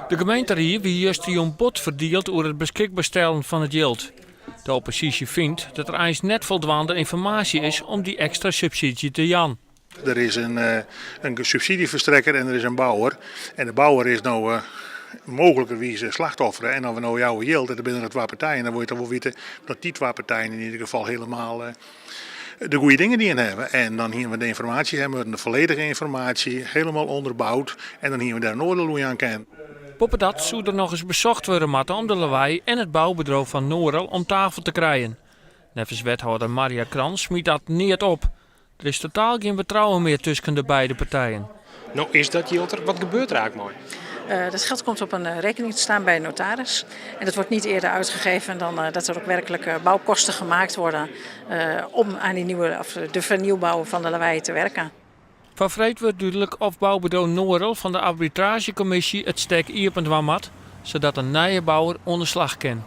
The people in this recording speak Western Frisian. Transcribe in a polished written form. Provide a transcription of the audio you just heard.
De gemeenterie wie justerjûn bot ferdield oer it beskikber stellen fan it jild. De opposysje fynt dat der eins net foldwaande ynformaasje is om dy ekstra subsydzje te jaan. Der is in subsydzjeferstrekker en der is in bouwer. En de bouwer is no mooglikerwize slachtoffer. En as we no jouwe jild en der binne noch twa partijen, dan wolle je toch wol witte dat dy twa partijen yn ieder gefal helemaal de goede dingen dien hawwe. En dan hiene we de ynformaasje hawwe moatten, de folledige ynformaasje, helemaal ûnderboud. En dan hiene we dêr in oardiel oer jaan kinnen. Boppedat soe der nochris besocht wurde moatte om De Lawei en it boubedriuw fan Norel om tafel te krijen. Neffens wethâlder Marja Krans smyt dat neat op. Der is totaal gjin betrouwen mear tusken de beide partijen. No is dat jild der, wat gebeurt der eigentlik mei? Dat geld komt op een rekening te staan bij een notaris. En dat wordt niet eerder uitgegeven dan dat er ook werkelijk bouwkosten gemaakt worden om aan die nieuwe, of de vernieuwbouw van de Lawei te werken. Foar freed wurdt dúdlik oft boubedriuw Norel fan de arbitraazjekommisje it stek iepen dwaan moat, sadat in nije bouwer oan de slach kin.